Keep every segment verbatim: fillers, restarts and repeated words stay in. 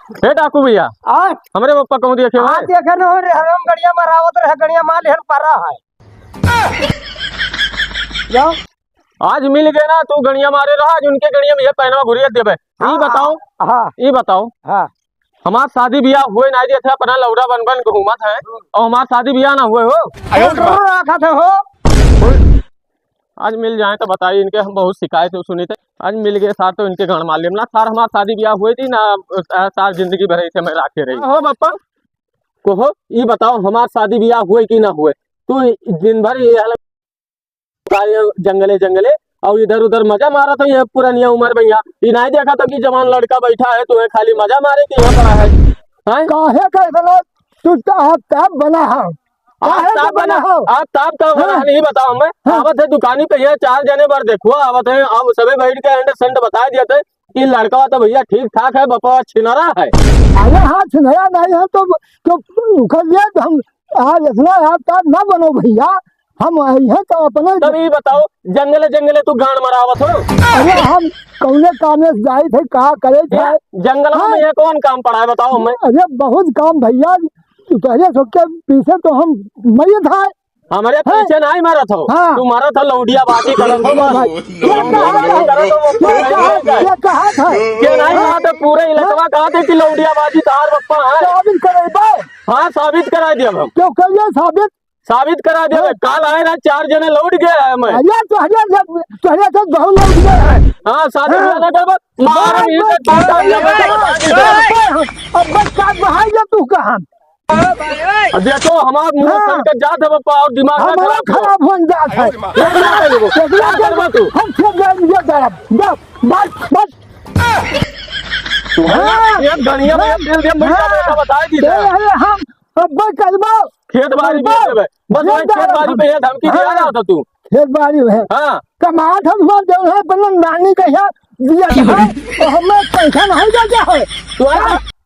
हे डाकू भइया, आ? हमरे बप्पा कहूँ देखे हाँ, भाई? देखे न हो रे, हम गड़िया मारावत रहे, गड़िया मार लेहन परा है। जाओ। आज मिल गए ना, तू गड़िया मारे रहा, आज उनके गड़िया में ये पैनवा घुरिया देबे। ई हाँ, बताओ, हाँ। ई बताओ। हाँ। हमार शादी बियाह हुए नाहीं देत है, अपना लौड़ा बन बन घूमत है, और हमार शादी बियाह ना हुए हो। आयो रे माँ। राखत है हो। आज मिल जाए तो बताई, इनके हम बहुत शिकायत सुनी थे। आज मिल गए सार तो इनके गांड़ मार लेम ना। सार हमार शादी बियाह हुए थी ना, अ, सार जिंदगी भर ऐसे में राखे रही। हो बप्पा। को हो, ई बताओ हमार शादी बियाह हुए कि ना हुए? तू दिन भर ये हाल जंगले जंगले और इधर उधर मजा मारत हो ये पुरनिया उमर में यहाँ। ई नाहीं देखा तो कि जवान लड़का बैठा है, तुम्हें खाली मजा मारे के यहाँ पड़ा है, हैं? काहे का इतना तू तो आफताब बना है? काहे का आफताब बना बना, हो? आफताब का बना हाँ। है, नहीं बताओ हमें। हाँ। आवत है दुकानी पे, यहाँ चार जने बार देखो, आवत है, अब सबे बैठ के एंड सेंड बता दिया थे कि लड़का तो भइया ठीक ठाक है, बपवा छिनरा है। अरे हाँ, छिनरा नहीं है तो, तो ओकर लिए हम आज इतना आफताब ना बनो भइया, हम आई हैं तो अपने तब ई बताओ, जंगले जंगले तू गांड़ मरावत हो? अरे हम कौने कामे से जाई थे, का करे थे? जंगल हाँ। में ये कौन काम पड़ा है, बताओ हमें। अरे बहुत काम भइया, तू पहले सबके पीछे तो हम मरे था। हमरे हाँ। पीछे नहीं मरत हो, हाँ। तू मरत हो लौंडिया बाजी करत हो बस। भाई, ये कहा था? करत हो, ये कहा था? ये कहा था? ये नहीं हाँ। कहा था, पूरे इलाका हाँ। कहा थे कि लौंडिया बाजी तार बप्पा है। साबित करेबे। हाँ, साबित करा दिया हम। क्यों करिए साबित? साबित करा दिया। हाँ। काल आए ना, चार जने लौट गए हैं मैं। अरे तोहरे से, तोहरे से बहुत लौट गए हैं। हाँ, शादी हाँ। बियाह ना करबो, मार बस, भी बस, तो बस, बता दिया, बस, बता दिया। बस, बस, अब बस का बहाई जा तू कहाँ? अब देखो, हमार मुंह हाँ। सनकत जात है बप्पा, और दिमाग ना हमारा खराब करो। खराब हो जात है। क्या करबो? क्या करबो तू? हम सब जाएंगे, जा, जा, बस, बस। तू है ना, हाँ। ये गड़िया में हाँ। तेल दे, मैं हाँ। क्या बता दी ए, था? अरे हम अब्बे करबो। खेत बारी करबो। बेच देबे। बस ये वही खेत बारी पे ये धमकी दिया हाँ। रहा था तू। खेत बारी है। हाँ। कमात हम सब जौन है, अपना नानी के यहाँ दिया था। तो हमें पैसा नहीं देता है। तू है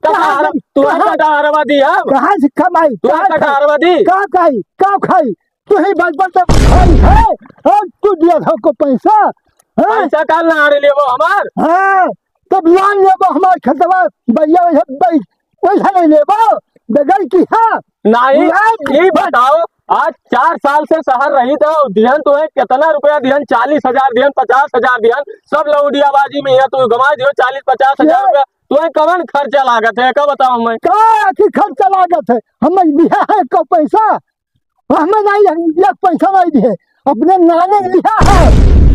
कहाँ, कहाँ कटार-, से, तू है कहाँ, कटारवा दी है? कहाँ से कमाई? तू है कहाँ कटारवा दी? का खाई? का खाई? तू ही बचपन से खाई है। और तू दिया था को पैसा? हाँ? पैसा का लाड़ लेबो हमार? हाँ। तब लान लेबो हमार खेतवा, भैया, वैसे बै-, वैसे नहीं लेबो, बगल की है। नहीं, बुलाओ। ये बताओ, आज चार साल से शहर रही तो दिहन तुम्हें कितना रुपया दिहन? चालीस हजार दिहन, पचास हजार दिहन, सब लौंडियाबाजी में है, तू गंवा दियो चालीस पचास हजार ये रुपया। तुम्हें कवन खर्चा लागत है, का बताओ मैं? का की खर्चा लागत है? हमें दिया है को पैसा? हमें नहीं, एक पैसा नहीं दिए, अपने नाने लिया है,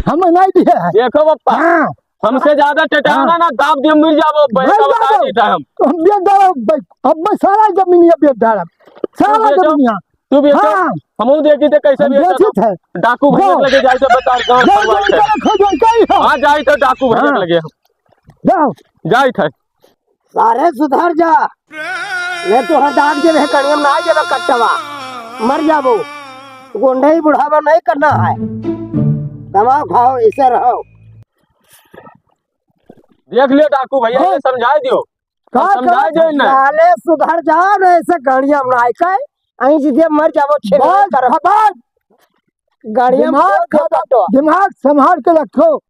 हमें नहीं दिए है। देखो बप्पा, हाँ। हमसे ज्यादा टेटावना हाँ। ना दाब दिए, मिल जाबो, भाई बता जाबो। देता हम। हम बेच डालब, भाई, अब मैं सारा जमीन ये बेच डालब, सारा तू बेचो, जमीन। तू बेचो, हाँ। हमहू देखी थे कैसे हम बेचो बेचित तो। है। डाकू भैया हाँ। लगे जाए तो बता, गाँव जा, भरवाए जा, थे। जा, खोजो, कहीं हो। हाँ, जाए तो डाकू भैया हाँ। लगे हम। जाओ। जाए थे। सारे सुधर जा, नहीं तो हर दाब देबे कड़ियम ना देबे कट्टवा, मर जाबो। गोंडई बुढ़ावा नहीं करना है, कमाओ खाओ, ऐसे रहो। देख लियो डाकू भैया, हाँ। ये समझाए दियो, का समझाए करो? दियो इन्हें। साले सुधर जाओ, नहीं ऐसे कड़ियम ना आए के, अहीं जी दे मर जाबो, छे बस, महीने कर। खबर। गाड़िया में दिमाग फोड़ दे खराब, काटो। दिमाग संभाल के रखो।